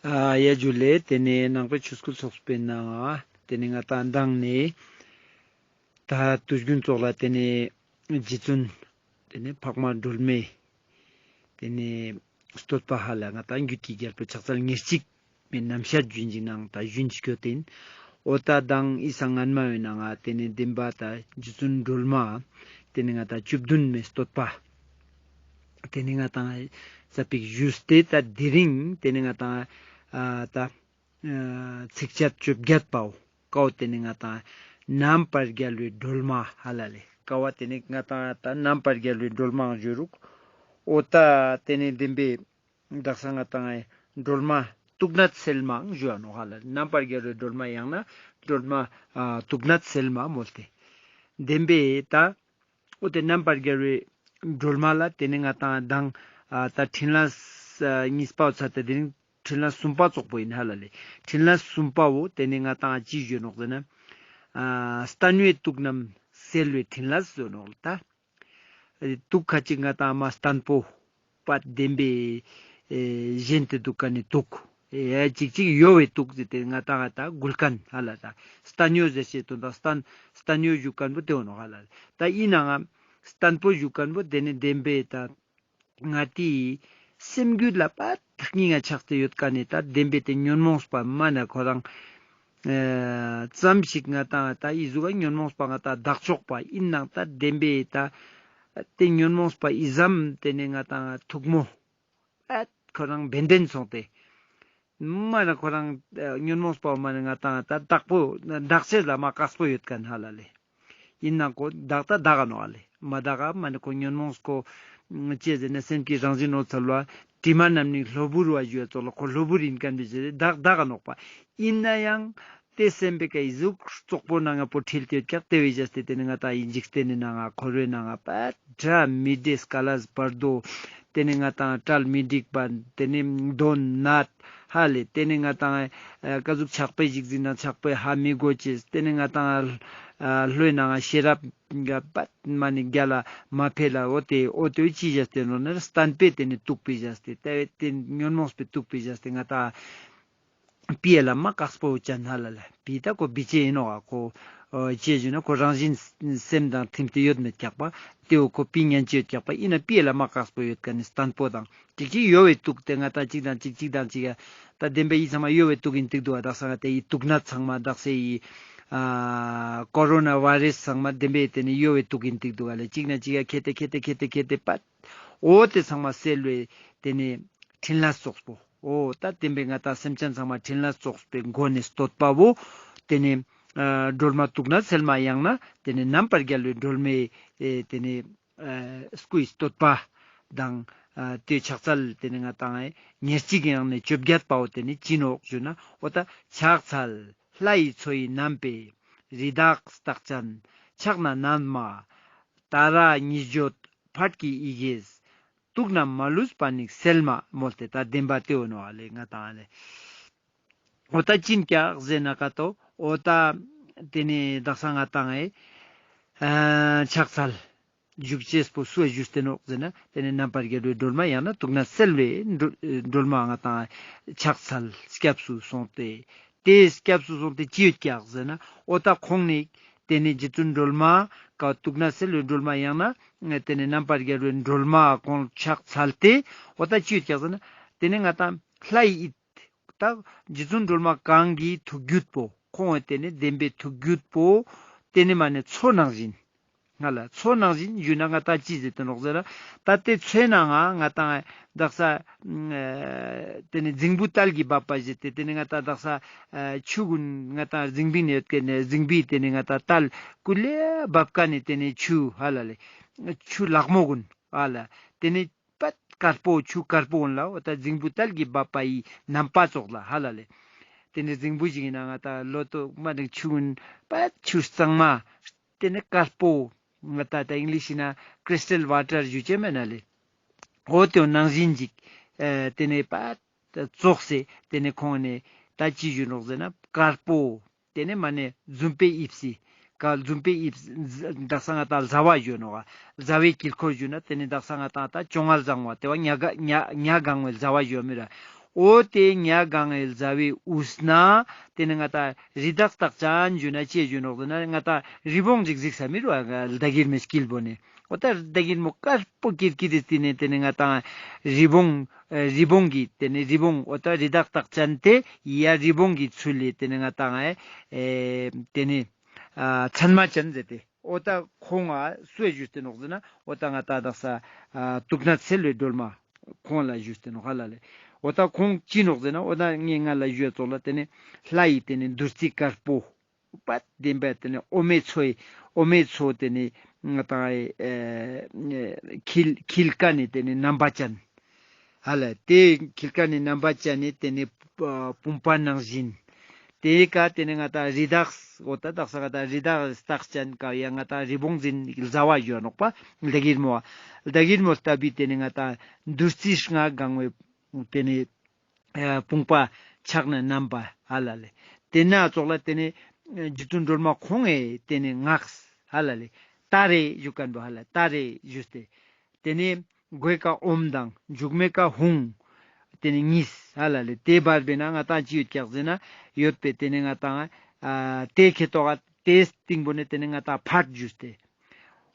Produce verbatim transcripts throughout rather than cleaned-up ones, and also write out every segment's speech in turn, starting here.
ཨ་ཡ་ཇུ་ལེ། ཏེ་ནེ་ནང་པའི་ཆོས་སྐུལ་ཚོགས་པའི་ནང་ང་ཏེ་ནེ་ང་ཏང་མདང་ནེ་ད་དུས་རྒྱུན་ཙོགས་ལ་ཏེ་ནེ་རྗེ་བཙུན་ཏེ་ནེ་འཕགས་མ་སྒྲོལ་མའི་ཏེ་ནེ་བསྟོད་པ་ཧ་ལ་ང་ཏང་རྒྱུད་ཀྱི་རྒྱལ་པོ་ཕྱག་འཚལ་ཉེར་གཅིག་མའི་རྣམ་བཤད་ཞུན་ཅིག་ནང་ད་ཞུན་ཅིག་ཡོད་ཏེ་ཨིན། འོ་ད་མདང་ཨི་ས་སྔན་མ་བའི་ནང་ང་ཏེ་ནེ་བདེན་པ་ད་རྗེ་བཙུན་སྒྲོལ་མ་ཏེ་ནེ་ང་ཏང་བཅུ་བདུན་མའི་བསྟོད་པ་ཏེ་ནེ་ང་ཏང་ས་པིག་ཞུས་ཏེ་ད་དེ་རིང་ཏེ་ནེ་ང་ཏང་ཨ་ད་ཚིགས་བཅད་བཅོ་བརྒྱད་པའོ། ཀའོ་ཏེ་ནེ་ང་ཏང་རྣམ་པར་རྒྱལ་བའི་སྒྲོལ་མ་ཧ་ལ་ལེ། ཀ་བ་ཏེ་ནེ་ང་ཏང་ད་རྣམ་པར་རྒྱལ་བའི་སྒྲོལ་མའང་ཞུ་རུག་འོ་ད་ཏེ་ནེ་བདེན་པའི་དག་ས་ང་ཏང་སྒྲོལ་མ་དུག་ནག་སེལ་མའང་ཞུ་འ་ནོག་ཧ་ལ་ལེ། རྣམ་པར་རྒྱལ་བའི་སྒྲོལ་མ་ཡང་ན་སྒྲོལ་མ་ཨ་དུག་ནག་སེལ་མ་མོལ་ཏེ། བདེན་པའི་ད་འོ་ཏེ་རྣམ་པར་རྒྱལ་བའི་སྒྲོལ་མ་ལ་ཏེ་ནེ་ང་ཏང་མདང་ཨ་ད་ཕྲིན་ལས་ཨ་གཉིས་པའོ་ཚར་ཏེ་དེ་རིང་ཕྲིན་ལས་གསུམ་པ་ཙོགས་པོ་ཨིན་ཧ་ལ་ལེ། ཕྲིན་ལས་གསུམ་པའོ་ཏེ་ནེ་ང་ཏང་ཅི་ཞུ་ནོག་ཟེར་ན་ཨ་བསྟན་པའི་དུག་རྣམས་སེལ་བའི་ཕྲིན་ལས་ཞུ་ནོག་ལེ་ད། དུག་ཁ་ཅིག་ང་ཏང་མ་བརྟན་པོ་པ་བདེན་པའི་ཨེ་གཞན་ཏེ་དུག་ཁན་ནི་དུག་ཨེ་ཅིག་ཅིག་ཡོ་བའི་དུག་ཟེར་ཏེ་ང་ཏང་ང་ཏང་འགུལ་ཁན་ཧ་ལ་ད། བརྟན་གཡོ་ཟེར་ཅེས་དོན་དག་བརྟན་བརྟན་གཡོ་ཞུ་ཁན་པོ་ཏེ་འོ་ནོག་ཧ་ལ་ད། ཨིན་ནའང་བརྟན་པོ་ཞུ་ཁན་པོ་ཏེ་ནེ་བདེན་པའི་ད་ང་ཏིའི་སེམས་རྒྱུད་ལ་པ་ཐག་ཉེ་ང་ཆགས་ཏེ་ཡོད་ཁན་ནི་ད་བདེན་པའི་ཏེ་ཉོན་མོངས་པ་མ་ན་ཁོ་རང་ཨེ་ཙམ་ཞིག་ང་ཏང་ད་ཨི་ཟུག་ག་ཉོན་མོངས་པ་ང་ཏང་དག་ཆོག་པ་ཨིན་ནའང་ད་བདེན་པའི་ད་ཏེ་ཉོན་མོངས་པ་ཨི་ཙམ་ཏེ་ནེ་ང་ཏང་ཐུག་མོ་ཨ་ཁོ་རང་བན་དེན་སོང་སྟེ་མ་ན་ཁོ་རང་ཨེ་ཉོན་མོངས་པ་མ་ན་ང་ཏང་ད་དག་པོ་དག་ཆེས་ལ་མ་དཀགས་པོ་ཡོད་ཁན་ཧ་ལ་ལེ། ཨིན་ནའང་ཁོ་དག་ད་དག་ག་ནོག་ལེ། མ་དག་ག་མ་ནི་ཁོ་ཉོན་མོངས་ཁོ་ཅི་ཟེར་ན་སེམས་ཀྱི་རང་བཞིན་འོད་གསལ་བ། དྲི་མ་རྣམས་ནི་གློ་བུར་བ་ཞུ་བ་ཙོགས་ལ་ཁོ་གློ་བུར་ཨིན་ཁན་བོ་ཟེར་དག་དག་ག་ནོག་པ། ཨིན་ནའང་ཏེ་སེམས་པའི་ཀ་ཨི་ཟུག་རྩོག་པོ་ནང་ང་པོ་ཁྲིལ་ཏེ་ཡོད་ཀྱག་ཏེ་བས་ཟེར་ཏེ་ཏེ་ནེ་ང་ཏང་ཨི་འཇིག་རྟེན་ནི་ནང་ང་འཁོར་བའི་ནང་ང་པ་དྲ་མི་འདྲེས་ཀ་ལས་བར་དོ། ཏེ་ནེ་ང་ཏང་གྲལ་མི་འགྲིག་པ། ཏེ་ནེ་གདོན་ནད་ཧ་ལེ། ཏེ་ནེ་ང་ཏང་ཨ་ཀ་ཟུག་ཆགས་པའི་ཞིག་ཟིན་ན་ཆགས་པའི་ཧ་མི་གོ་ཅེས། ཏེ་ནེ་ང་ཏང་ཨ་ལྷོའི་ནང་ང་ཤེས་རབ་ག་པད་མ་ནི་རྒྱ་ལ་མ་ཕེ་ལ་འོ་ཏེ་འོ་ཏེ་ཅི་བཞག་སྟེ་ནོ་ན་བརྟན་པའི་ཏེ་ནེ་དུག་པའི་བཞག་སྟེ་ཏེ་ཏེ་ཉོན་མོངས་པའི་དུག་པའི་བཞག་སྟེ་ང་ཏང་པི་ཡ་ལ་མ་དཀགས་པོ་ཅན་ཧ་ལ་ལེ། པི་ད་ཁོ་བི་ཅེ་ཨིན་ནོག་ག་ཁོ་ཨ་ཅི་ཞུ་ན་ཁོ་རང་བཞིན་སེམས་དང་ཐིམ་སྟེ་ཡོད་མེད་ཀྱག་པ། ཏེ་བོ་ཁོ་པི་ཉན་ཅེས་ཡོད་ཀྱག་པ། ཨིན་ན་པི་ཡ་ལ་མ་དཀགས་པོ་ཡོད་ཁན་ནི་བརྟན་པོ་དང་ཅིག་ཅིག་ཡོ་བའི་དུག་ཏེ་ང་ཏང་ཅིག་དང་ཅིག་ཅིག་དང་ཅིག་ཡ་ད་བདེན་པའི་ཨི་ཚང་མ་ཡོ་བའི་དུག་ཨིན་ཏིག་དུག་ག་དག་ས་ང་ཏེ་ཨི་དུག་ནད་ཚང་མ་དག་ས་ཨི་ཨ་ཀོ་རོ་ན་བྷ་རེས་ཚང་མ་བདེན་པའི་ཏེ་ནེ་ཡོ་བའི་དུག་ཨིན་ཏིག་དུག་ག་ལེ། ཅིག་ན་ཅིག་ཡ་ཁེ་ཏེ་ཁེ་ཏེ་ཁེ་ཏེ་ཁེ་ཏེ་པད། འོ་ཏེ་ཚང་མ་སེལ་བའི་ཏེ་ནེ་ཕྲིན་ལས་ཙོགས་པོ། འོ་ད་བདེན་པའི་ང་ཏང་སེམས་ཅན་ཚང་མ་ཕྲིན་ལས་ཙོགས་པའི་སྒོ་ནས་བསྟོད་པ་བོ། ཏེ་ནེ་ཨ་སྒྲོལ་མ་དུག་ནག་སེལ་མ་ཡང་ན་ཏེ་ནེ་རྣམ་པར་རྒྱལ་བའི་སྒྲོལ་མའི་ཨེ་ཏེ་ནེ་ཨ་སྐུའི་བསྟོད་པ་དང་ཨ་ཏེ་ཕྱག་འཚལ་ཏེ་ནེ་ང་ཏང་ཨེ་ཉེར་གཅིག་ཡང་ནེ་བཅོ་བརྒྱད་པའོ་ཏེ་ནེ་ཅི་ནོག་ཞུ་ན་འོ་ད་ཕྱག་འཚལ་ལྷ་ཡི་མཚོ་ཡི་རྣམ་པའི་རི་དྭགས་རྟགས་ཅན་ཕྱག་ན་བསྣམས་མ། ཏཱ་ར་གཉིས་བརྗོད་ཕཊ་ཀྱི་ཡི་གེས། དུག་རྣམས་མ་ལུས་པ་ནི་སེལ་མ་མོལ་ཏེ་ད་བདེན་པ་ཏེ་འོ་ནོག་ལེ་ང་ཏང་ལེ། འོ་ད་ཅི་ཨིན་ཀྱག་ཟེར་ན་ཀ་ཏོ་འོ་ད་ཏེ་ནེ་དག་ས་ང་ཏང་ཨེ་ཨ་ཕྱག་འཚལ་ཞུ་ཅེས་པོ་སུའ་ཞུས་ཏེ་ནོག་ཟེར་ན་ཏེ་ནེ་རྣམ་པར་རྒྱལ་བའི་སྒྲོལ་མ་ཡང་ན་དུག་ནག་སེལ་བའི་སྒྲོལ་སྒྲོལ་མ་ང་ཏང་ཕྱག་འཚལ་སྐྱབས་སུ་སོང་སྟེ་ཏེ་སྐྱབས་སུ་སོང་སྟེ་ཅི་ཡོད་ཀྱག་ཟེར་ན་འོ་ད་ཁོང་ནི་ཏེ་ནེ་རྗེ་བཙུན་སྒྲོལ་མ་ཀ་དུག་ནག་སེལ་བའི་སྒྲོལ་མ་ཡང་ན་ཏེ་ནེ་རྣམ་པར་རྒྱལ་བའི་སྒྲོལ་མ་ཁོང་ཕྱག་འཚལ་ཏེ་འོ་ད་ཅི་ཡོད་ཀྱག་ཟེར་ན་ཏེ་ནེ་ང་ཏང་ལྷ་ཡི་ཡིད་ད་རྗེ་བཙུན་སྒྲོལ་མ་གང་གི་ཐུགས་རྒྱུད་པོ་ཁོང་ཏེ་ནེ་བདེན་པའི་ཐུགས་རྒྱུད་པོ་ཏེ་ནེ་མ་ནེ་མཚོ་ནང་བཞིན་ང་ལ་མཚོ་ནང་བཞིན་ཞུ་ན་ང་ཏང་ཅི་ཟེར་ཏེ་ནོག་ཟེར་ན་ད་ཏེ་མཚོའི་ནང་ང་ང་ཏང་དག་ས་ཨ་ཏེ་ནེ་རྫིང་བུ་དལ་གྱིས་འབབ་པ་ཞིག་སྟེ་ཏེ་ནེ་ང་ཏང་དག་ས་ཨ་ཆུ་གུན་ང་ཏང་རྫིང་བུའི་ནེ་ཡོད་ཁན་ནི་རྫིང་བུའི་ཏེ་ནེ་ང་ཏང་དལ་ཀུ་ལེ་འབབ་ཁན་ནི་ཏེ་ནེ་ཆུ་ཧ་ལ་ལེ་ཆུ་ལྷག་མོ་གུན་ཧ་ལ་ཏེ་ནེ་པད་དཀར་པོ་ཆུ་དཀར་པོ་གུན་ལ་འོ་ད་རྫིང་བུ་དལ་གྱིས་འབབ་པ་ཡི་རྣམ་པ་ཙོགས་ལ་ཧ་ལ་ལེ། ཏེ་ནེ་རྫིང་བུ་ཞིག་ཨིན་ན་ང་ཏང་ལོ་ཏོག་མ་ནེ་ཆུ་གུན་པད་ཆུ་གཙང་མ། ཏེ་ནེ་དཀར་པོ། ང་ཏང་ད་ཨིང་ལིཤ་ན་ཀྲིས་ཊལ་ཝ་ཊར་ཞུ་ཅེས་མེད་ན་ལེ། འོ་ཏེ་ནང་བཞིན་ཅིག་ཨེ་ཏེ་ནེ་པད་ཙོགས་སེ་ཏེ་ནེ་ཁོང་ནེ་ད་ཅི་ཞུ་ནོག་ཟེར་ན་དཀར་པོ། ཏེ་ནེ་མ་ནེ་རྫུན་པའི་དབྱིབས་སི་ཀ་རྫུན་པའི་དབྱིབས་སི་དག་ས་ང་ཏང་ཟླ་བ་ཞུ་ནོག་ག་ཟླ་བའི་དཀྱིལ་འཁོར་ཞུ་ན་ཏེ་ནེ་དག་ས་ང་ཏང་ད་བཅོ་ལྔ་བཟང་བ་ཏེ་བ་ཉ་ག་ཉ་ཉ་གང་བའི་ཟླ་བ་ཞུ་མི་ར། འོ་ཏེ་ཉ་གང་ངི་ལ་ཟ་བའི་དབུས་ན་ཏེ་ནེ་ང་ཏང་རི་དྭགས་རྟགས་ཅན་ཞུ་ན་ཅི་ཞུ་ནོག་ཟེར་ན་ང་ཏང་རི་བོང་ཅིག་གཟིགས་ས་མི་རུ་ཨ་ལྡ་གིར་མོའི་དཀྱིལ་པོ་ནེ། འོ་ཏ་ལྡ་གིར་མོ་དཀར་པོ་ཀིར་ཀིར་ཏེ་ཏེ་ནེ་ཏེ་ནེ་ང་ཏང་རི་བོང་ཨེ་རི་བོང་གི་ཏེ་ནེ་རི་བོང་འོ་ཏ་རི་དྭགས་རྟགས་ཅན་ཏེ་ཡ་རི་བོང་གི་ཚུལ་ལེ་ཏེ་ནེ་ང་ཏང་ཨེ་ཨེ་ཏེ་ནེ་ཨ་ཚན་མ་ཅན་ཟེར་ཏེ། འོ་ཏ་ཁོང་ང་སུའ་ཞུས་ཏེ་ནོག་ཟེར་ན་འོ་ཏ་ང་ཏང་དག་ས་ཨ་དུག་ནད་སེལ་བའི་སྒྲོལ་མ་ཁོང་ལ་ཞུས་ཏེ་ནོག་ཧ་ལ་ལེ། འོ་ཏ་ཁོང་ཅི་ནོག་ཟེར་ན་འོ་ཏ་ངས་ང་ལ་ཞུས་ཙོགས་ལ་ཏེ་ནེ་ལྷ་ཡི་ཏེ་ནེ་བདུད་རྩི་དཀར་པོ་པད་དེན་པ་ཏེ་ནེ་འོ་མའི་མཚོ་ཡི་འོ་མའི་མཚོ་ཏེ་ནེ་ང་ཏང་ཨེ་ཨེ་འཁྱིལ་འཁྱིལ་ཀ་ནེ་ཏེ་ནེ་རྣམ་པ་ཅན། ཧ་ལ་ཏེ་འཁྱིལ་ཀ་ནེ་རྣམ་པ་ཅན་ནི་ཏེ་ནེ་ཨ་བུམ་པ་ནང་བཞིན། ཏེ་ཀ་ཏེ་ནེ་ང་ཏང་རི་དྭགས་འོ་ཏ་དག་ས་ང་ཏང་རི་དྭགས་རྟགས་ཅན་ཀ་ཡ་ང་ཏང་རི་བོང་འཛིན་ལ་ཟ་བ་ཞུ་ནོག་པ་ལྡ་གིར་མོ། ལྡ་གིར་མོ་ལྟ་བུའི་ཏེ་ནེ་ང་ཏང་བདུད་རྩི་ལྔ་གང་བའི་ཏེ་ནེ་ཨ་བུམ་པ་ཕྱག་ན་བསྣམས་པ་ཧ་ལ་ལེ། ཏེ་ན་ཙོགས་ལ་ཏེ་ནེ་རྗེ་བཙུན་སྒྲོལ་མ་ཁོང་ངི་ཏེ་ནེ་སྔགས་ཧ་ལ་ལེ། ཏཱ་རེ་ཞུ་ཁན་བོ་ཧ་ལ་ཏཱ་རེ་ཞུས་ཏེ། ཏེ་ནེ་མགོའི་ཀ་ཨོཾ་དང་མཇུག་མའི་ཀ་ཧཱུྃ། ཏེ་ནེ་གཉིས་ཧ་ལ་ལེ། ཏེ་བར་བེ་ན་ང་ཏང་ཅི་ཡོད་ཀྱག་ཟེར་ན་ཡོད་པེ་ཏེ་ནེ་ང་ཏང་ཨ་ཏེ་ཁེ་ཏོག་ག་ཏེ་སྟིང་པོ་ནེ་ཏེ་ནེ་ང་ཏང་ཕཊ་ཞུས་ཏེ།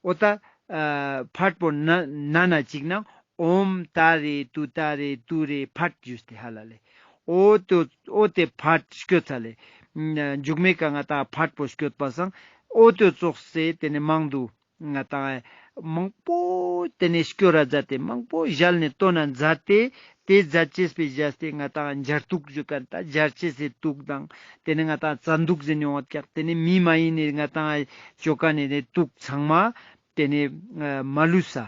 འོ་ཏ་ཨ་ཕཊ་པོ་ན་ན་ན་ཅིག་ནང་ཨོཾ་ཏཱ་རེ་ཏུཏྟཱ་རེ་ཏུ་རེ་ཕཊ་ཞུས་ཏེ་ཧ་ལ་ལེ། འོ་ཏེ་འོ་ཏེ་ཕཊ་སྐྱོད་ཚར་ལེ། མཇུག་མའི་ཀ་ང་ཏང་ཕཊ་པོ་སྐྱོད་པ་སང་འོ་ཏེ་ཙོགས་སེ་ཏེ་ནེ་མང་དུ་ང་ཏང་མང་པོ་ཏེ་ནེ་སྐྱོར་ར་མཛད་དེ་མང་པོ་ཞལ་ནེ་བཏོན་ན་མཛད་དེ་ཏེ་མཛད་ཅེས་པེ་བཞག་སྟེ་ང་ཏང་འབྱར་དུག་ཞུ་ཁན་ཏ་འབྱར་ཅེས་སི་དུག་དང་ཏེ་ནེ་ང་ཏང་རྩ་དུག་ཟེར་ནི་ཡོང་བ་ཀྱག། ཏེ་ནེ་མི་མ་ཡིན་ནི་ང་ཏང་ཅོ་ཁན་ནི་དུག་ཚང་མ་ཏེ་ནེ་ཨ་མ་ལུས་ས་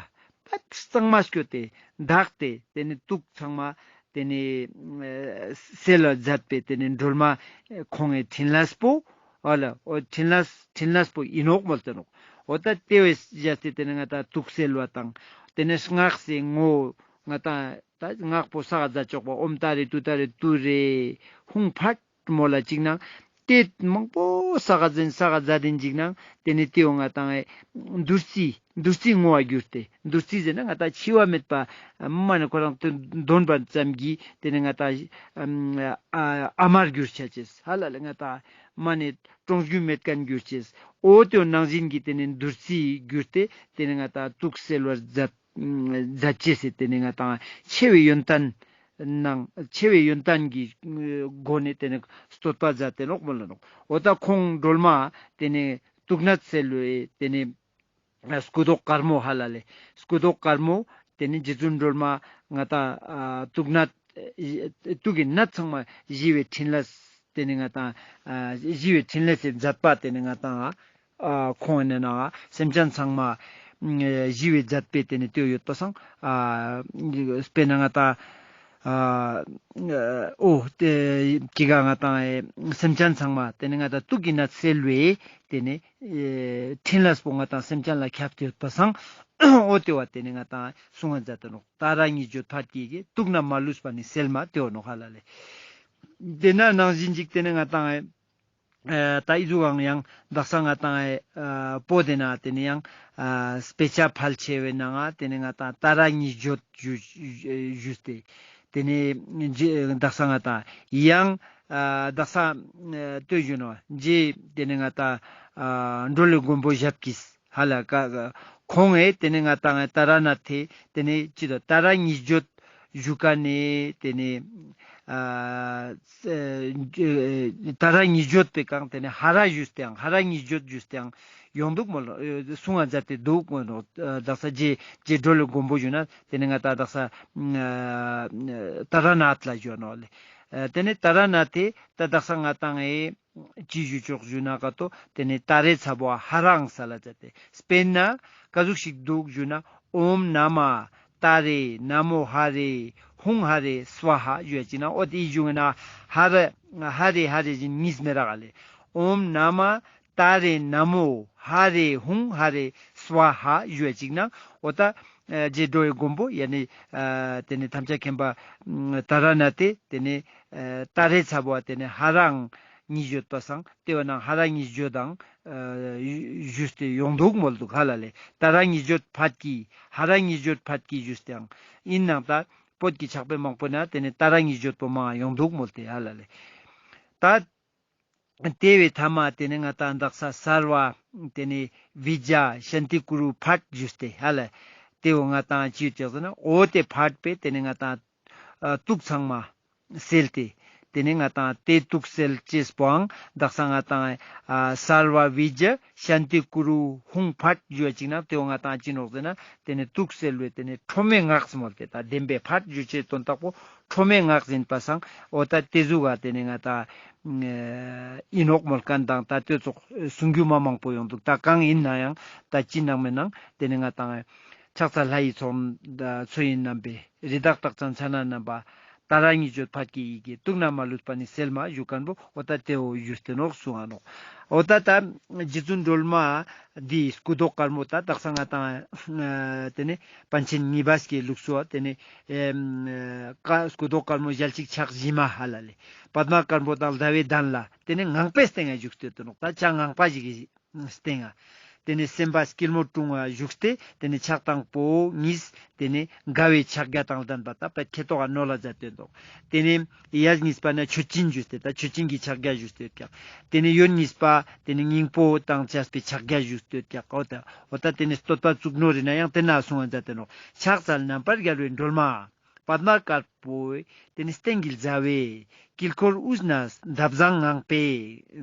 པད་གཙང་མ་སྐྱོད་དེ་དག་སྟེ་ཏེ་ནེ་དུག་ཚང་མ་ཏེ་ནེ་ཨ་སེལ་ལ་མཛད་པེ་ཏེ་ནེ་སྒྲོལ་མ་ཁོང་ངི་ཕྲིན་ལས་པོ་ཨ་ལ་འོ་ཕྲིན་ལས་ཕྲིན་ལས་པོ་ཨིན་ནོག་མོལ་ཏེ་ནོག། འོ་ཏ་ཏེ་བས་བཞག་སྟེ་ཏེ་ནེ་ང་ཏང་དུག་སེལ་བ་དང་ཏེ་ནེ་སྔགས་སི་ངོ་ང་ཏང་ཏ་སྔགས་པོ་སག་ག་མཛད་ཅོག་པ་ཨོཾ་ཏཱ་རེ་ཏུཏྟཱ་རེ་ཏུ་རེ་ཧཱུྃ་ཕཊ་མོལ་ལ་ཅིག་ནང་ཏེ་མང་པོ་སག་ག་མཛད་སག་ག་མཛད་དེ་ཅིག་ནང་ཏེ་ནེ་ཏེའོ་ང་ཏང་ཨེ་བདུད་རྩི་བདུད་རྩི་བསྔོ་བ་གྱུར་ཏེ་བདུད་རྩི་ཟེར་ན་ང་ཏང་འཆི་བ་མེད་པ་མ་ནེ་ཁོ་རང་ཏེ་འདོན་པ་ཙམ་གྱིས་ཏེ་ནེ་ང་ཏང་ཨ་ཨ་མར་གྱུར་ཆ་ཅེས་ཧ་ལ་ལེ་ང་ཏང་མ་ནེ་གྲོངས་རྒྱུ་མེད་ཁན་གྱུར་ཅེས། འོ་ཏེའོ་ནང་བཞིན་གྱི་ཏེ་ནེ་བདུད་རྩི་གྱུར་ཏེ་ཏེ་ནེ་ང་ཏང་དུག་སེལ་བར་མཛད་མཛད་ཅེས་སི་ཏེ་ནེ་ང་ཏང་ཆེ་བའི་ཡོན་ཏན་ནང་ཆེ་བའི་ཡོན་ཏན་གྱི་སྒོ་ནེ་ཏེ་ནེ་བསྟོད་པ་མཛད་དེ་ནོག་མོལ་ལ་ནོག། འོ་ཏ་ཁོང་སྒྲོལ་མ་ཏེ་ནེ་དུག་ནད་སེལ་བའི་ཏེ་ནེ་སྐུ་མདོག་དཀར་མོ་ཧ་ལ་ལེ། སྐུ་མདོག་དཀར་མོ་ཏེ་ནེ་རྗེ་བཙུན་སྒྲོལ་མ་ང་ཏང་ཨ་དུག་ནད་ཨེ་དུག་གི་ནད་ཚང་མ་ཞི་བའི་ཕྲིན་ལས་ཏེ་ནེ་ང་ཏང་ཨ་ཞི་བའི་ཕྲིན་ལས་སི་མཛད་པ་ཏེ་ནེ་ང་ཏང་ཨ་ཁོང་ནེ་ན་སེམས་ཅན་ཚང་མ་ཨ་ཞི་བའི་མཛད་པའི་ཏེ་ནེ་ཏེ་ཡོད་པ་སང་ཨ་དཔེར་ན་ང་ཏང་ཨ་འོ་ཏེ་ཀི་ག་ང་ཏང་ཨེ་སེམས་ཅན་ཚང་མ་ཏེ་ནེ་ང་ཏང་དུག་གི་ནད་སེལ་བའི་ཏེ་ནེ་ཨེ་ཕྲིན་ལས་པོ་ང་ཏང་སེམས་ཅན་ལ་ཁྱབ་སྟེ་ཡོད་པ་སང་འོ་ཏེ་བ་ཏེ་ནེ་ང་ཏང་གསུང་བ་མཛད་དེ་ནོག། ཏཱ་ར་གཉིས་བརྗོད་ཕཊ་ཀྱི་གི་དུག་ནད་མ་ལུས་པ་ནི་སེལ་མ་ཏེ་བ་ནོག་ཧ་ལ་ལེ། ཏེ་ན་ནང་བཞིན་ཅིག་ཏེ་ནེ་ང་ཏང་ཨེ་ཏ་ཨི་ཟུག་གང་ཡང་དག་ས་ང་ཏང་ཨེ་པོ་ཏེ་ན་ཏེ་ནེ་ཡང་ཨ་དཔེ་ཆ་ཕལ་ཆེ་བའི་ནང་ང་ཏེ་ནེ་ང་ཏང་ཏཱ་ར་གཉིས་བརྗོད་ཞུ་ཞུས་ཏེ་ཏེ་ནེ་དག་ས་ང་ཏང་ཡང་ཨ་དག་ས་ཨ་ལྟོས་ཞུ་ནོག་ཇེ་ཏེ་ནེ་ང་ཏང་ཨ་སྒྲོལ་བའི་མགོན་པོ་ཞབས་ཀྱིས་ཧ་ལ་ཀ་ཁོང་ངི་ཏེ་ནེ་ང་ཏང་ཏཱ་ར་ནཱ་ཐེ་ཏེ་ནེ་ཅི་དོ་ཏཱ་ར་གཉིས་བརྗོད་ཞུ་ཁན་ནི་ཏེ་ནེ་ཨ་ཏཱ་ར་གཉིས་བརྗོད་པེ་ཀ་ཏེ་ནེ་ཧ་ར་ཞུས་ཏེའང་ཧ་ར་གཉིས་བརྗོད་ཞུས་ཏེའང་ཡོང་དུག་མོལ་ལ་གསུང་བ་མཛད་དེ་དུག་མོལ་ལ་དག་ས་ཇེ་ཇེ་སྒྲོལ་བའི་མགོན་པོ་ཞུ་ན་ཏེ་ནེ་ང་ཏང་དག་ས་ཨ་ཏཱ་ར་ནཱ་ཐ་ལ་ཞུ་ནོག་ལེ། ཨ་ཏེ་ནེ་ཏཱ་ར་ནཱ་ཐེ་ཏ་དག་ས་ང་ཏང་ཨེ་ཅི་ཞུ་ཆོག་ཞུ་ན་ཀ་ཏོ་ཏེ་ནེ་ཏཱ་རེ་ཚ་བོ་ཧ་རའང་སལ་ལ་མཛད་དེ། དཔེར་ན་ཀ་ཟུག་ཞིག་དུག་ཞུ་ན་ཨོཾ་ན་མ་ཏཱ་རེ་ན་མོ་ཧ་རེ་ཧཱུྃ་ཧ་རེ་སྭཱ་ཧཱ་ཞུ་བ་ཅིག་ན་འོ་ཏེ་ཞུ་ན་ཧ་རེ་ཧ་རེ་ཧ་རེ་ཞིག་གཉིས་མེད་རག་ལེ། ཨོཾ་ན་མ་ཏཱ་རེ་ན་མོ་ཧ་རེ་ཧཱུྃ་ཧ་རེ་སྭཱ་ཧཱ་ཞུ་བ་ཅིག་ན་འོ་ཏ་ཨ་ཇེ་སྒྲོལ་བའི་མགོན་པོ་ཡ་ནི་ཨ་ཏེ་ནེ་ཐམས་ཅད་མཁྱེན་པ་ཨ་ཏཱ་ར་ནཱ་ཐེ་ཏེ་ནེ་ཨ་ཏཱ་རེ་ཚ་བོ་ཏེ་ནེ་ཧ་རའང་གཉིས་བརྗོད་པ་སང་ཏེ་བ་ནང་ཧ་ར་གཉིས་བརྗོད་དང་ཨ་ཞུས་ཏེ་ཡོང་དུག་མོལ་དུག་ཧ་ལ་ལེ། ཏཱ་ར་གཉིས་བརྗོད་ཕཊ་ཀྱི་ཧ་ར་གཉིས་བརྗོད་ཕཊ་ཀྱི་ཞུས་ཏེའང་ཨིན་ནང་ཏ་ བོད་ཀྱི་ཕྱག་དཔེ་མང་པོ་ན་ཏེ་ནེ་ཏཱ་ར་གཉིས་བརྗོད་པོ་མང་ཡོང་འདུག་མོལ་ཏེ་ཧ་ལ་ལེ། ད་ཏེ་བོའི་ཐ་མ་ཏེ་ནེ་ང་ཏང་དག་ས་སརྦ་ཏེ་ནེ་བི་ཇ་ཤཱན་ཏི་ཀུ་རུ་ཕཊ་ཞུས་ཏེ་ཧ་ལ་ཏེ་བོ་ང་ཏང་ཅི་ཡོད་ཀྱག་ཟེར་ན་འོ་ཏེ་ཕཊ་པོའི་ཏེ་ནེ་ང་ཏང་ཨ་དུག་ཚང་མ་སེལ་ཏེ། ཏེ་ནེ་ང་ཏང་ཏེ་དུག་སེལ་ཅེས་པོའང་དག་ས་ང་ཏང་ཨ་སརྦ་བི་ཇ་ཤཱན་ཏི་ཀུ་རུ་ཧཱུྃ་ཕཊ་ཞུ་བ་ཅིག་ན་ཏེ་བོ་ང་ཏང་ཅི་ནོག་ཟེར་ན་ཏེ་ནེ་དུག་སེལ་བའི་ཏེ་ནེ་ཁྲོ་མོའི་སྔགས་མོལ་ཏེ་ད་བདེན་པའི་ཕཊ་ཞུ་ཅེས་དོན་དག་པོ་ཁྲོ་མོའི་སྔགས་ཡིན་པ་སང་འོ་ད་ཏེ་ཟུག་ག་ཏེ་ནེ་ང་ཏང་ཨ་ཨིན་ནོག་མོལ་མཁན་དང་ད་ཏེ་ཙོགས་གསུང་རྒྱུ་མ་མང་པོ་ཡོང་འདུག་ད་གང་ཡིན་ན་ཡང་ད་ཅི་ནང་མེད་ནང་ཏེ་ནེ་ང་ཏང་ཕྱག་འཚལ་ལྷ་ཡི་ཚོགས་མཚོན་ཡིན་རྣམ་པའི་རི་དྭགས་དྲག་ཅན་ཕྱག་ན་བསྣམས་པ། ཏཱ་ར་གཉིས་བརྗོད་ཕཊ་ཀྱི་ཡི་གེ་དུག་རྣམས་མ་ལུས་པ་ནི་སེལ་མ་ཞུ་མཁན་པོ་འོ་ད་ཏེ་བོ་ཞུས་ཏེ་ནོག་གསུང་ང་ནོག་འོ་ད་ད་རྗེ་བཙུན་སྒྲོལ་མ་འདི་སྐུ་མདོག་དཀར་མོ་ད་དག་ས་ང་ཏང་ཨ་ཏེ་ནེ་པཎ་ཆེན་ཉི་སྦས་ཀྱི་ལུགས་སུ་ཏེ་ནེ་ཨེམ་ཀ་སྐུ་མདོག་དཀར་མོ་ཞལ་གཅིག་ཕྱག་བཞི་མ་ཧ་ལ་ལེ། པདྨ་དཀར་པོ་དང་ཟླ་བའི་གདན་ལ་ཏེ་ནེ་ངང་པའི་སྟེང་ང་བཞུགས་ཏེ་ཡོད་ནོག་ད་ཅང་ངང་པ་ཞིག་གི་སྟེང་ང་། ཏེ་ནེ་སེམས་དཔའ་སྐྱིལ་མོ་ཀྲུང་ང་བཞུགས་ཏེ་ཏེ་ནེ་ཕྱག་དང་པོ་གཉིས་ཏེ་ནེ་དགའ་བའི་ཕྱག་རྒྱ་དང་ལྡན་པ་ད་པད་ཁེ་ཏོག་ག་ནོར་ལ་མཛད་དེ་འདུག་ཏེ་ནེ་གཡས་གཉིས་པ་ན་མཆོད་སྦྱིན་ཞུས་ཏེ་ད་མཆོད་སྦྱིན་གྱི་ཕྱག་རྒྱ་ཞུས་ཏེ་ཡོད་ཀྱག་ཏེ་ནེ་གཡོན་གཉིས་པ་ཏེ་ནེ་སྙིང་པོ་དང་བཅས་པའི་ཕྱག་རྒྱ་ཞུས་ཏེ་ཡོད་ཀྱག་འོ་ད་འོ་ད་ཏེ་ནེ་བསྟོད་པ་བཙུགས་ནོ་རེ་ན་ཡང་ཏེ་ན་གསུང་བ་མཛད་དེ་ནོག་ཕྱག་འཚལ་རྣམ་པར་རྒྱལ་བའི་སྒྲོལ་མ། པདྨ་དཀར་པོའི་ཏེ་ནེ་སྟེང་གི་ཟླ་བའི་དཀྱིལ་འཁོར་དབུས་ན་འདབ་བཟང་ངང་པའི་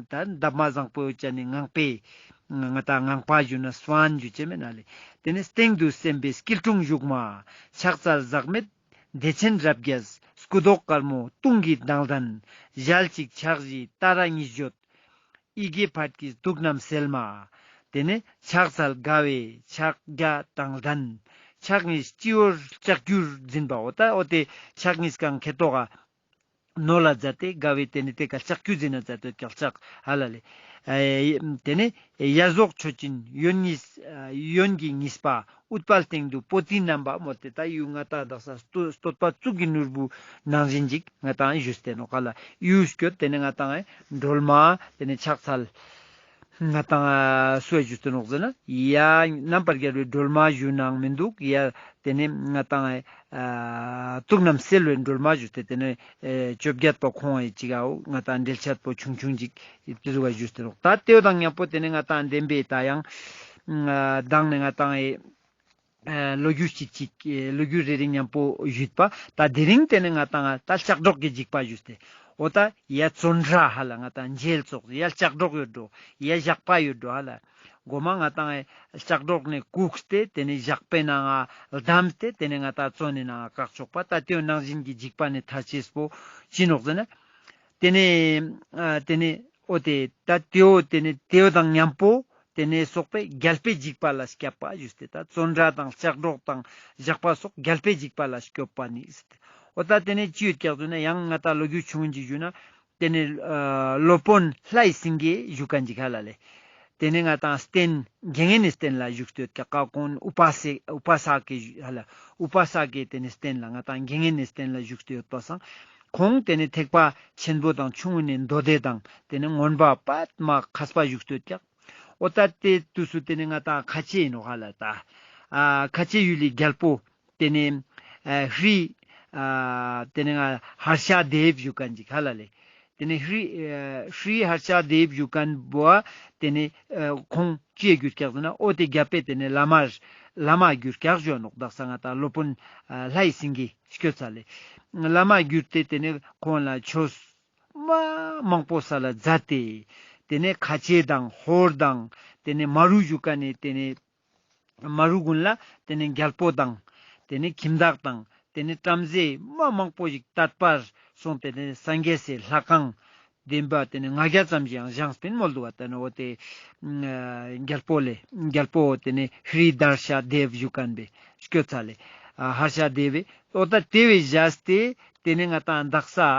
ད་འདབ་མ་བཟང་པོ་ཡོད་ཅན་ནི་ངང་པའི་ང་ཏང་ངང་པ་ཞུ་ན་སུན་ཞུ་ཅེས་མེད་ན་ལེ། ཏེ་ནེ་སྟེང་དུ་སེམས་དཔའི་སྐྱིལ་ཀྲུང་བཞུགས་མ། ཕྱག་འཚལ་ཟག་མེད་བདེ་ཆེན་རབ་རྒྱས་སྐུ་མདོག་དཀར་མོ་དུང་གི་མདངས་ལྡན། ཞལ་གཅིག་ཕྱག་བཞི་ཏཱ་ར་གཉིས་བརྗོད། ཡི་གེ་ཕཊ་ཀྱི་དུག་རྣམས་སེལ་མ། ཏེ་ནེ་ཕྱག་འཚལ་དགའ་བའི་ཕྱག་རྒྱ་དང་ལྡན། ཕྱག་གཉིས་སྤྱི་བོར་ལྕགས་ཀྱུར་འཛིན་པ་འོ་ད་འོ་ཏེ་ཕྱག་གཉིས་ཀའང་ཁེ་ཏོག་ག་ནོར་ལ་མཛད་དེ་དགའ་བའི་ཏེ་ནེ་ཏེ་ཀ་ལྕགས་ཀྱུ་འཛིན་ན་མཛད་དེ་ཀྱག་ལྕགས་ཧ་ལ་ལེ། ཨེ་ཏེ་ནེ་གཡས་ཟློག་མཆོད་སྦྱིན་གཡོན་གཉིས་ཨ་གཡོན་གྱི་གཉིས་པ་ཨུཏྤལ་སྟེང་དུ་པོ་ཏི་བསྣམས་པ་མོལ་ཏེ་ད་ཡུལ་ང་ཏང་དག་ས་བསྟོད་བསྟོད་པ་གཙུག་གི་ནོར་བུ་ནང་བཞིན་ཅིག་ང་ཏང་ཞུས་ཏེ་ནོག་ག་ལ་ཡུལ་སྐྱོད་ཏེ་ནེ་ང་ཏང་སྒྲོལ་མ་ཏེ་ནེ་ཕྱག་འཚལ་ང་ཏང་སུ་ཞུས་ཏེ་ནོག་ཟེར་ན་ཡ་རྣམ་པར་རྒྱལ་བའི་སྒྲོལ་མ་ཞུ་ནང་མི་འདུག་ཡ་ཏེ་ནེ་ང་ཏང་ཨ་དུག་རྣམས་སེལ་བའི་སྒྲོལ་མ་ཞུས་ཏེ་ཏེ་ནེ་ཨེ་བཅོ་བརྒྱད་པ་ཁོང་ཨེ་ཅིག་ཨའོ་ང་ཏང་འགྲེལ་བཤད་པོ་ཆུང་ཆུང་ཅིག་ཏེ་ཟུག་ག་ཞུས་ཏེ་ནོག་ད་ཏེ་བོ་དང་མཉམ་པོ་ཏེ་ནེ་ང་ཏང་བདེན་པའི་ད་ཡང་ཨ་མདང་ནེ་ང་ཏང་ཨེ་ཨ་ལོ་རྒྱུས་ཅིག་ཅིག་ཨེ་ལོ་རྒྱུས་རེ་རེ་མཉམ་པོ་ཞུས་པ་ད་དེ་རིང་ཏེ་ནེ་ང་ཏང་ད་ལྕགས་སྒྲོག་གི་འཇིགས་པ་ཞུས་ཏེ་འོ་ད་ཡ་བཙོན་ར་ཧ་ལ་ང་ཏང་འཇལ་ཙོགས་ཡ་ལྕགས་སྒྲོག་ཡོད་འགྲོ་ཡ་ཞགས་པ་ཡོད་འགྲོ་ཧ་ལ། གོ་མ་ང་ཏང་ལྕགས་སྒྲོག་ནེ་བཀུག་སྟེ་ཏེ་ནེ་ཞགས་པའི་ནང་ང་བསྡམས་ཏེ་ཏེ་ནེ་ང་ཏང་བཙོན་ནི་ནང་ང་བཀག་ཆོག་པ་ད་ཏེའོ་ནང་བཞིན་གྱི་འཇིགས་པ་ནེ་ཐར་ཅེས་པོ་ཅི་ནོག་ཟེར་ན། ཏེ་ནེ་ཨ་ཏེ་ནེ་འོ་ཏེ་ད་ཏེའོ་ཏེ་ནེ་ཏེའོ་དང་མཉམ་པོ་ཏེ་ནེ་སོགས་པའི་རྒྱལ་པོའི་འཇིགས་པ་ལ་སྐྱབས་པ་ཞུས་ཏེ་ད་བཙོན་ར་དང་ལྕགས་སྒྲོག་དང་ཞགས་པ་སོགས་རྒྱལ་པོའི་འཇིགས་པ་ལ་སྐྱོབ་པ་ནི་ཟེར་ཏེ། འོ་ད་ཏེ་ནེ་ཅི་ཡོད་ཀྱག་ཟེར་ན་ཡང་ང་ཏང་ལོ་རྒྱུས་ཆུང་ངུན་ཅིག་ཞུས་ན། ཏེ་ནེ་ཨ་སློབ་དཔོན་ལྷའི་སེང་གེ་ཞུ་མཁན་ཅིག་ཧ་ལ་ལེ། ཏེ་ནེ་ང་ཏང་རྟེན་དགེ་བསྙེན་ནི་རྟེན་ལ་བཞུགས་ཏེ་ཡོད་ཀྱག་ཀ་ཀོན་ཨུ་པ་སེ་ཨུ་པ་ས་ཀེ་ཧ་ལ་ཨུ་པ་ས་ཀེ་ཏེ་ནེ་རྟེན་ལ་ང་ཏང་དགེ་བསྙེན་ནི་རྟེན་ལ་བཞུགས་ཏེ་ཡོད་པ་སང་ཁོང་ཏེ་ནེ་ཐེག་པ་ཆེན་པོ་དང་ཆུང་ངུ་ནེ་མདོ་སྡེ་དང་ཏེ་ནེ་མངོན་པ་པདྨ་མཁས་པ་བཞུགས་ཏེ་ཡོད་ཀྱག་འོ་ད་ཏེ་དུས་སུ་ཏེ་ནེ་ང་ཏང་ཁ་ཆེ་ཡིན་ནོག་ཧ་ལ་ད་ཨ་ཁ་ཆེ་ཡུལ་ལི་རྒྱལ་པོ། ཏེ་ནེ་ཨ་ཧྲི་ཨ་ཏེ་ནེ་ང་ཧར་ཤ་དེབ་ཞུ་མཁན་ཅིག་ཧ་ལ་ལེ། ཏེ་ནེ་ཧྲི་ཨ་ཧྲི་ཧར་ཤ་དེབ་ཞུ་མཁན་བོ་ཨ་ཏེ་ནེ་ཨ་ཁོང་ཅི་ཡ་གྱུར་ཀྱག་ཟེར་ན་འོ་ཏེ་རྒྱལ་པོའི་ཏེ་ནེ་བླ་མ་བླ་མ་གྱུར་ཀྱག་ཞུ་ནོག་དག་ས་ང་ཏང་སློབ་དཔོན་ཨ་ལྷའི་སེང་གེ་སྐྱོད་ཚ་ལེ། བླ་མ་གྱུར་ཏེ་ཏེ་ནེ་ཁོང་ལ་ཆོས་མ་མང་པོ་སལ་ལ་མཛད་དེ་ཏེ་ནེ་ཁ་ཆེ་དང་ཧོར་དང་ཏེ་ནེ་མ་རུ་ཞུ་མཁན་ནི་ཏེ་ནེ་མ་རུ་གུན་ལ་ཏེ་ནེ་རྒྱལ་པོ་དང་ཏེ་ནེ་ཁྱིམ་བདག་དང་ཏེ་ནེ་བྲམ་ཟེ་མ་མང་པོ་ཞིག་དད་པར་སོང་སྟེ་ཏེ་ནེ་སངས་རྒྱས་སི་ལྷ་ཁང་བདེན་པ་ཏེ་ནེ་ལྔ་བརྒྱ་ཙམ་ཞིག་ཡང་བཞེངས་པིན་མོལ་འདུག་པ། ཏེ་ནེ་འོ་ཏེ་ཨ་རྒྱལ་པོ་ལེ་རྒྱལ་པོ་ཏེ་ནེ་ཧྲི་དར་ཤ་དེབ་ཞུ་མཁན་པེ་སྐྱོད་ཚ་ལེ་ཨ་ཧར་ཤ་དེབ་བེ་འོ་ད་ཏེ་བེ་བཞག་སྟེ་ཏེ་ནེ་ང་ཏང་དག་ས་ཨ་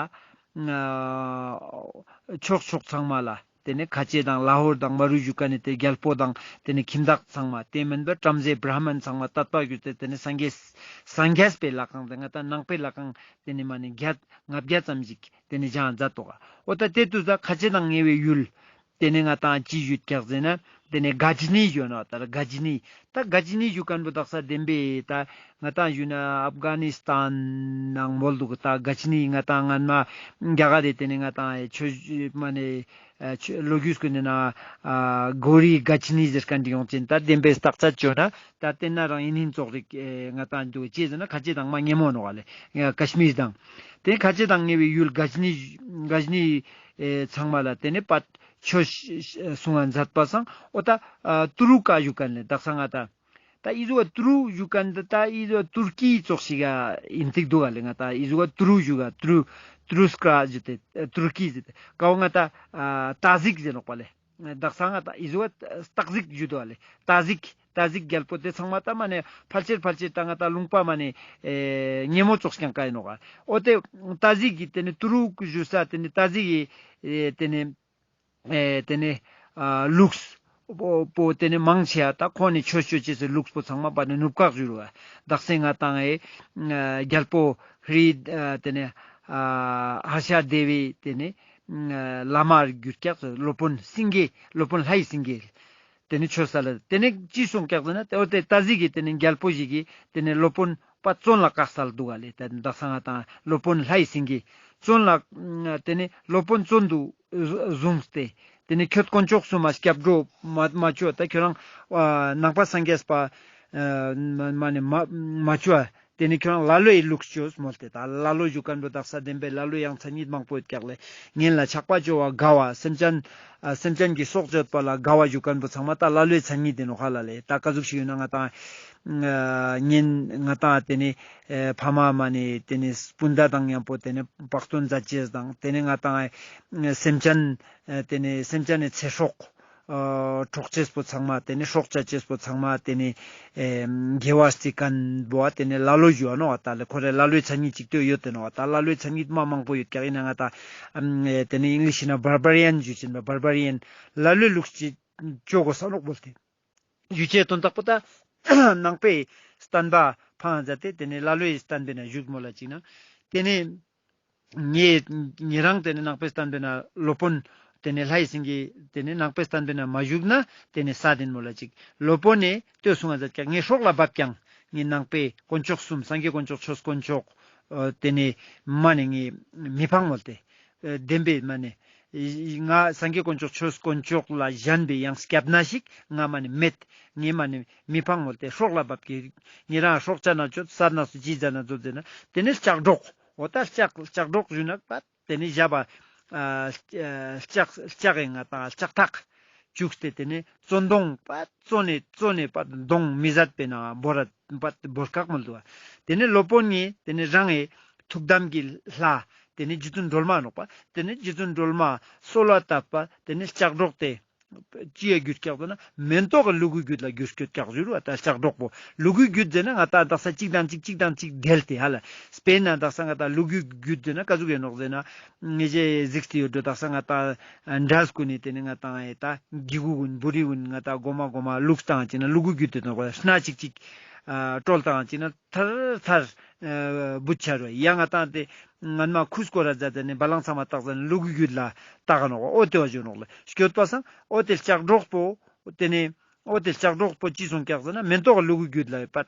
ཕྱོགས་ཕྱོགས་ཚང་མ་ལ། ཏེ་ནེ་ཁ་ཆེ་དང་ལ་ཧོར་དང་མ་རུ་ཞུ་མཁན་ནི་ཏེ་རྒྱལ་པོ་དང་ཏེ་ནེ་ཁྱིམ་བདག་ཚང་མ་ཏེ་མིན་པ་བྲམ་ཟེ་བྲ་མན་ཚང་མ་དད་པ་གྱུར་ཏེ་ཏེ་ནེ་སངས་རྒྱས་སངས་རྒྱས་པའི་ལྷ་ཁང་ཏེ་ང་ཏང་ནང་པའི་ལྷ་ཁང་ཏེ་ནེ་མ་ནེ་བརྒྱ་ལྔ་བརྒྱ་ཙམ་ཞིག་ཏེ་ནེ་བཞེངས་མཛད་དོག་ག་འོ་ད་ཏེ་དུས་ད་ཁ་ཆེ་དང་ཉེ་བའི་ཡུལ་ ཏེ་ནེ་ང་ཏང་ཅི་ཞུ་ཀྱག་ཟེར་ན། ཏེ་ནེ་ག་ཇི་ནི་ཞུ་ནོག་ད་ག་ཇི་ནི། ད་ག་ཇི་ནི་ཞུ་ཁན་བོ་དག་ས་བདེན་པའི་ད་ང་ཏང་ཞུ་ན་ཨབ་གྷ་ནི་སི་ཐན་ནང་མོལ་དུག་ད་ག་ཇི་ནི་ང་ཏང་སྔན་མ་རྒྱ་གར་རི་ཏེ་ནེ་ང་ཏང་ཆོས་མ་ནེ་ཆོས་ལོ་རྒྱུས་ཀུན་ནི་ན་གོ་རི་ག་ཇི་ནི་ཟེར་ཁན་ཡོང་ཅན་ད་བདེན་པའི་རྟགས་ཆ་ཅོ་ན་ད་ཏེ་ན་རང་ཨིན་ཧིན་ཙོགས་རིག་ང་ཏང་འདུག་ཅི་ཟེར་ན་ཁ་ཆེ་དང་མ་ཉེ་མོ་ནོག་ལེ། ཀ་ཤི་མིར་དང་ཏེ་ཁ་ཆེ་དང་ཉེ་བའི་ཡུལ་ག་ཇི་ནི་ག་ཇི་ནི་ཚང་མ་ལ་ཏེ་ནེ་པ་ཆོས་གསུང་ང་མཛད་པ་སང་འོ་ད་ཨ་ཏུ་རུ་ཀ་ཞུ་ཁན་ལེ། དག་ས་ང་ཏང་ད་འི་ཟུག་ག་ཏུ་རུ་ཞུ་ཁན་ད་ད་འི་ཟུག་ག་ཏུར་ཀི་ཙོགས་ཤིག་ག་ཨིན་ཏིག་འདུག་ག་ལེ། ང་ཏང་འི་ཟུག་ག་ཏུ་རུ་ཞུ་ག་ཏུ་རུ་ཏུ་རུ་སྐྲ་ཞུ་ཏེ་ཏུར་ཀི་ཞུ་ཏེ་ཀ་བོ་ང་ཏང་ཨ་ཏ་ཟིག་ཟེར་ནོག་པ་ལེ། དག་ས་ང་ཏང་འི་ཟུག་ག་སྟག་གཟིག་ཞུ་འདུག་ག་ལེ། ཏ་ཟིག་ཏ་ཟིག་རྒྱལ་པོ་ཏེ་ཚང་མ་ད་མ་ནེ་ཕལ་ཆེར་ཕལ་ཆེར་ད་ང་ཏང་ལུང་པ་མ་ནེ་ཨེ་ཉེ་མོ་ཙོགས་ཀྱང་ཀ་ཨིན་ནོག་ག་འོ་ཏེ་ཏ་ཟིག་གི་ཏེ་ནེ་ཏུ་རུ་ཞུ་ས་ཏེ་ནེ་ཏ་ཟིག་གི་ཨེ་ཏེ་ནེ་ཨེ་ཏེ་ནེ་ཨ་ལུགས་པོ་པོ་ཏེ་ནེ་མང་ཆེ་བ་ད་ཁོང་ནི་ཆོས་ཅོ་ཅེས་སི་ལུགས་པོ་ཚང་མ་པ་ནི་ནུབ་ཀག་ཞུ་རུ་བ། དག་ས་ང་ཏང་ཨེ་ཨ་རྒྱལ་པོ་ཧྲི་ཨ་ཏེ་ནེ་ཨ་ཧར་ཤ་དེ་བི་ཏེ་ནེ་ཨ་བླ་མར་གྱུར་ཀྱག་སློབ་དཔོན་སེང་གེ་སློབ་དཔོན་ལྷའི་སེང་གེ་ཏེ་ནེ་ཆོས་ས་ལ་ཏེ་ནེ་ཅི་གསུངས་ཀྱག་ཟེར་ན་ཏེ་འོ་ཏེ་ཏ་ཟིག་གི་ཏེ་ནེ་རྒྱལ་པོ་ཞིག་གི་ཏེ་ནེ་སློབ་དཔོན་པ་བཙོན་ལ་བཀག་སལ་འདུག་ག་ལེ། ཏེ་དག་ས་ང་ཏང་སློབ་དཔོན་ལྷའི་སེང་གེ་བཙོན་ལ་ཏེ་ནེ་སློབ་དཔོན་བཙོན་དུ་བཟུང་སྟེ་ཏེ་ནེ་ཁྱོད་དཀོན་མཆོག་གསུམ་མ་སྐྱབས་འགྲོ་མ་མ་ཅོ་ད་ཁྱོད་རང་ཨ་ནང་པ་སངས་རྒྱས་པ་ཨ་མ་ནེ་མ་མ་ཅོ་ཨ་ཏེ་ནེ་ཁྱོད་རང་ལ་ལོའི་ལུགས་ཅོས་མོལ་ཏེ་ད་ལ་ལོ་ཞུ་ཁན་བོ་དག་ས་བདེན་པའི་ལ་ལོ་ཡང་མཚན་ཉིད་མང་པོ་ཡོད་ཀྱག་ལེ། ངན་ལ་ཆགས་པ་ཅོ་བ་དགའ་བ་སེམས་ཅན་ཨ་སེམས་ཅན་གྱི་སྲོག་གཅོད་པ་ལ་དགའ་བ་ཞུ་ཁན་བོ་ཚང་མ་ད་ལ་ལོའི་མཚན་ཉིད་ཏེ་ནོག་ཧ་ལ་ལེ། ད་ཀ་ཟུག་ཞིག་ཡོད་ན་ང་ཏང་ཨ་ངན་ང་ཏང་ཏེ་ནེ་ཨེ་ཕ་མ་མ་ནེ་ཏེ་ནེ་སྤུན་ཟླ་དང་མཉམ་པོ་ཏེ་ནེ་བག་སྟོན་མཛད་ཅེས་དང་ཏེ་ནེ་ང་ཏང་ཨེ་སེམས་ཅན་ཨེ་ཏེ་ནེ་སེམས་ཅན་ནི་ཚེ་སྲོག་ཨ་འཕྲོག་ཅེས་པོ་ཚང་མ་ཏེ་ནེ་སྲོག་བཅད་ཅེས་པོ་ཚང་མ་ཏེ་ནེ་ཨེ་དགེ་བ་རྩི་ཁན་བོ་ཏེ་ནེ་ལ་ལོ་ཞུ་བ་ནོག་ད་ལེ། ཁོ་རེ་ལ་ལོའི་མཚན་ཉིད་ཅིག་ཏུ་ཡོད་ཏེ་ནོག་ད་ལ་ལོའི་མཚན་ཉིད་མ་མང་པོ་ཡོད་ཀྱག་ཨིན་ན་ང་ཏང་ཨེ་ཏེ་ནེ་ཨིང་ལིཤ་ན་བར་བར་ཡན་ཞུ་ཅེས་ན་བར་བར་ཡན་ལ་ལོའི་ལུགས་ཅིག་ཅོ་གོས་ས་ནོག་བོལ་ཏེ། ཞུ་ཅེས་དོན་དག་པོ་ད་ནང་པའི་བསྟན་པ་ཕང་མཛད་དེ་ཏེ་ནེ་ལ་ལོའི་བསྟན་པའི་ནང་ཞུགས་མོལ་ལ་ཅིག་ན་ཏེ་ནེ་ངེ་ངེ་རང་ཏེ་ནེ་ནང་པའི་བསྟན་པའི་ནང་སློབ་དཔོན་ཏེ་ནེ་ལྷའི་སེང་གེ་ཏེ་ནེ་ནང་པའི་བསྟན་པའི་ནང་མ་ཞུགས་ན་ཏེ་ནེ་ས་ཏེ་ནེ་མོལ་ལ་ཅིག་སློབ་དཔོན་ནེ་ལྟོས་གསུང་ང་མཛད་ཀྱག་ངེ་སྲོག་ལ་བབ་ཀྱང་ངེ་ནང་པའི་དཀོན་མཆོག་གསུམ་སངས་རྒྱས་དཀོན་མཆོག་ཆོས་དཀོན་མཆོག་ཨ་ཏེ་ནེ་མ་ནེ་ངེ་མི་ཕང་མོལ་ཏེ། ཨེ་བདེན་པའི་མ་ནེ། ང་སངས་རྒྱས་དཀོན་མཆོག་ཆོས་དཀོན་མཆོག་ལ་ཞན་པའི་ཡང་སྐྱབས་གནས་ཤིག་ང་མ་ནེ་མེད། ངེ་མ་ནེ་མི་ཕང་མོལ་ཏེ་སྲོག་ལ་བབ་ཀྱི་ངེ་རང་སྲོག་ཆ་ན་ཅོད་ས་ན་སུ་ཅི་ཟ་ན་ཛོད་ཟེར་ན་ཏེ་ནེ་ལྕགས་སྒྲོག་འོ་ད་ལྕགས་ལྕགས་སྒྲོག་ཞུ་ན་པ་ཏེ་ནེ་ཞབས་པ་ཨ་ལྕགས་ལྕགས་ཨེ་ང་ཏང་ལྕགས་ཐག་བཅུག་སྟེ་ཏེ་ནེ་བཙོན་དོང་པ་བཙོན་ནེ་བཙོན་ནེ་པ་དོང་མི་ཟད་པའི་ནང་བོར་ར་པ་བོར་ཀག་མོལ་དུག་པ། ཏེ་ནེ་སློབ་དཔོན་ནེ་ཏེ་ནེ་རང་ངི་ཐུགས་དམ་གྱི་ལྷ་ཏེ་ནེ་རྗེ་བཙུན་སྒྲོལ་མ་ནོག་པ། ཏེ་ནེ་རྗེ་བཙུན་སྒྲོལ་མ་གསོལ་བ་བཏབ་པ་ཏེ་ནེ་ལྕགས་སྒྲོག་ཏེ་ཅི་ཡ་གྱུར་ཀྱག་ཟེར་ན་མེན་ཏོག་གི་ལུ་གུ་རྒྱུད་ལ་གྱུར་སྐྱོད་ཀྱག་ཟེར་བ་ད་ལྕགས་སྒྲོག་པོ་ལུ་གུ་རྒྱུད་ཟེར་ན་ང་ཏང་དག་ས་གཅིག་དང་གཅིག་གཅིག་དང་གཅིག་བསྡེལ་ཏེ་ཧ་ལ་སྤེར་ན་དག་ས་ང་ཏང་ལུ་གུ་རྒྱུད་ཟེར་ན་ཀ་ཟུག་ཡོད་ནོག་ཟེར་ན་ངེ་ཞེ་གཟིགས་ཏེ་ཡོད་འགྲོ། དག་ས་ང་ཏང་འདྲ་སྐུ་ནི་ཏེ་ནེ་ང་ཏང་ཨེ་ད་གི་གུ་གུན་བུ་རི་གུན་ང་ཏང་གོ་མ་གོ་མ་ལུགས་བཏང་ཅིག་ན་ལུ་གུ་རྒྱུད་དེ་ནོག་པ་སྣ་གཅིག་གཅིག་ཨ་ཀྲོལ་བཏང་ཅིག་ན་ཐར་ཐར་ཨ་བུད་ཆ་རུ་ཡ་ང་ཏང་ཏེ་ངན་མ་ཁུ་སྐོར་ར་མཛད་དེ་ནེ་བ་ལང་ཚང་མ་བཏགས་ཟ་ནེ་ལུ་གུ་རྒྱུད་ལ་བཏགས་ནོག་པ། འོ་ཏེ་བ་ཞུ་ནོག་ལེ། སྐྱོད་པ་སང་འོ་ཏེ་ལྕགས་སྒྲོག་པོ་ཏེ་ནེ་འོ་ཏེ་ལྕགས་སྒྲོག་པོ་ཅི་གསུངས་ཀྱག་ཟེར་ན་མེན་ཏོག་གི་ལུ་གུ་རྒྱུད་ལ་པ་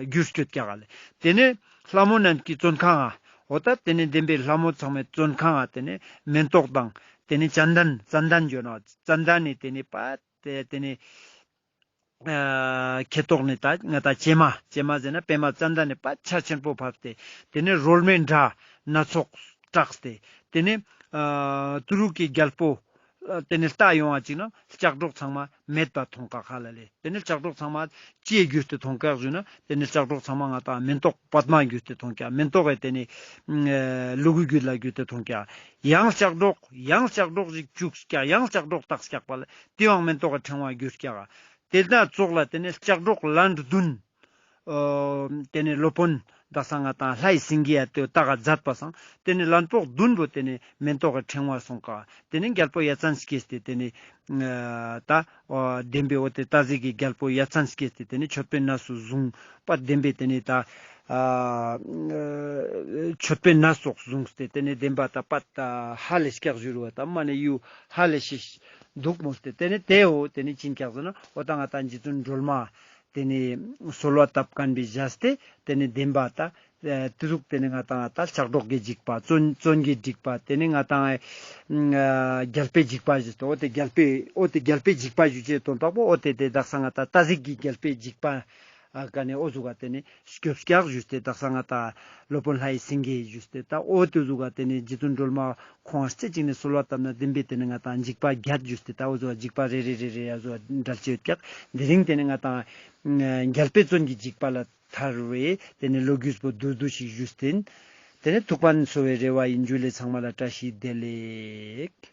གྱུར་སྐྱོད་ཀྱག་ལེ། ཏེ་ནེ་ལྷ་མོ་རྣམས་ཀྱི་བཙོན་ཁང་ང་འོ་ད་ཏེ་ནེ་བདེན་པའི་ལྷ་མོ་ཚང་མའི་བཙོན་ཁང་ང་ཏེ་ནེ་མེན་ཏོག་དང་ཏེ་ནེ་ཙན་དན་ཙན་དན་ཡོད་ནོག་ཙན་དན་ནི་ཏེ་ནེ་པ་ཏེ་ཏེ་ནེ་ཨ་ཁེ་ཏོག་ནེ་ད་ང་ཏང་ཅེ་མ་ཅེ་མ་ཟེར་ན་པད་མ་ཙན་དན་ནི་པ་ཆར་ཆེན་པོ་ཕབ་སྟེ་ཏེ་ནེ་རོལ་མོའི་སྒྲ་སྣ་ཚོགས་གྲགས་ཏེ་ཏེ་ནེ་ཨ་ཏུ་རུ་ཀའི་རྒྱལ་པོ་ཨ་ཏེ་ནེ་ལྟ་ཡོང་བ་ཅིག་ན་ལྕགས་སྒྲོག་ཚང་མ་མེད་པ་མཐོང་ཀ་ཧ་ལ་ལེ། ཏེ་ནེ་ལྕགས་སྒྲོག་ཚང་མ་ཅི་ཡ་གྱུར་ཏེ་མཐོང་ཀ་ཞུ་ན་ཏེ་ནེ་ལྕགས་སྒྲོག་ཚང་མ་ང་ཏང་མེན་ཏོག་པདྨ་གྱུར་ཏེ་མཐོང་ཀ་མེན་ཏོག་གི་ཏེ་ནེ་ཨ་ལུ་གུ་རྒྱུད་ལ་གྱུར་ཏེ་མཐོང་ཀ་ཡང་ལྕགས་སྒྲོག་ཡང་ལྕགས་སྒྲོག་ཅིག་བཅུག་ཀ་ཡང་ལྕགས་སྒྲོག་བཏགས་ཀྱག་པ་ལ་ཏེ་ཡང་མེན་ཏོག་གི་ཕྲེང་བ་གྱུར་ཀྱག་ཏེ་ན་ཙོགས་ལ་ཏེ་ནེ་ལྕགས་སྒྲོག་ལན་བདུན། ཨོ་ཏེ་ནེ་སློབ་དཔོན་དག་ས་ང་ཏང་ལྷའི་སེང་གེ་ཡ་ཏེ་བཏགས་མཛད་པ་སང་ཏེ་ནེ་ལན་ཕོག་བདུན་པོ་ཏེ་ནེ་མེན་ཏོག་གི་ཕྲེང་བ་སོང་ཀ་ཏེ་ནེ་རྒྱལ་པོ་ཡ་མཚན་སྐྱེས་ཏེ་ཏེ་ནེ་ཨ་ད་ཨོ་བདེན་པའི་འོ་ཏེ་ཏ་ཟིག་གི་རྒྱལ་པོ་ཡ་མཚན་སྐྱེས་ཏེ་ཏེ་ནེ་མཆོད་པའི་གནས་སུ་བཟུང་པ་བདེན་པའི་ཏེ་ནེ་ད་ ཨ་མཆོད་པའི་ནས་སོགས་བཟུང་སྟེ་ཏེ་ནེ་བདེན་པ་ད་པད་ཧ་ལས་སྐྱག་བཞུར་བ་ད་མ་ནེ་ཡུ་ཧ་ལས་ཤིག་འདུག་མོལ་ཏེ་ཏེ་ནེ་ཏེའོ་ཏེ་ནེ་ཅི་ཨིན་ཀྱག་ཟེར་ན་འོ་ད་ང་ཏང་རྗེ་བཙུན་སྒྲོལ་མ་ཏེ་ནེ་གསོལ་བ་བཏབ་ཁན་བོའི་ཞེས་ཏེ་ཏེ་ནེ་བདེན་པ་ད་ཨ་ཏེ་ཟུག་ཏེ་ནེ་ང་ཏང་ད་ལྕགས་སྒྲོག་གི་འཇིགས་པ་བཙོན་བཙོན་གྱི་འཇིགས་པ་ཏེ་ནེ་ང་ཏང་ཨ་རྒྱལ་པོའི་འཇིགས་པ་ཞུས་ཏེ་འོ་ཏེ་རྒྱལ་པོའི་འོ་ཏེ་རྒྱལ་པོའི་འཇིགས་པ་ཞུ་ཅེས་དོན་དག་པོ་འོ་ཏེ་ཏེ་དག་ས་ང་ཏང་ད་གཟིག་གི་རྒྱལ་པོའི་འཇིགས་པ་ཨ་ཀ་ནེ་འོ་ཟུག་ག་ཏེ་ནེ་སྐྱོབ་སྐྱག་ཞུས་ཏེ་དག་ས་ང་ཏང་སློབ་དཔོན་ལྷའི་སེང་གེ་ཞུས་ཏེ་ད་འོ་ཏེ་ཟུག་ག་ཏེ་ནེ་རྗེ་བཙུན་སྒྲོལ་མ་ཁོང་ཨ་རྩེ་གཅིག་ནེ་གསོལ་བ་བཏབ་ན་བདེན་པའི་ཏེ་ནེ་ང་ཏང་འཇིགས་པ་བརྒྱད་ཞུས་ཏེ་ད་འོ་ཟུག་ག་འཇིགས་པ་རེ་རེ་རེ་རེ་ཡ་ཟུག་ག་འགྲེལ་ཅེས་ཡོད་ཀྱག་དེ་རིང་ཏེ་ནེ་ང་ཏང་རྒྱལ་པོའི་བཙོན་གྱི་འཇིགས་པ་ལ་ཐར་བའི་ཏེ་ནེ་ལོ་རྒྱུས་པོ་བསྡུས་བསྡུས་ཤིག་ཞུས་ཏེ་ཏེ་ནེ་ཐུགས་ཕན་གསོ་བའི་རེ་བ་ཡིན། ཇུ་ལེ། ཚང་མ་ལ་བཀྲ་ཤིས་བདེ་ལེགས།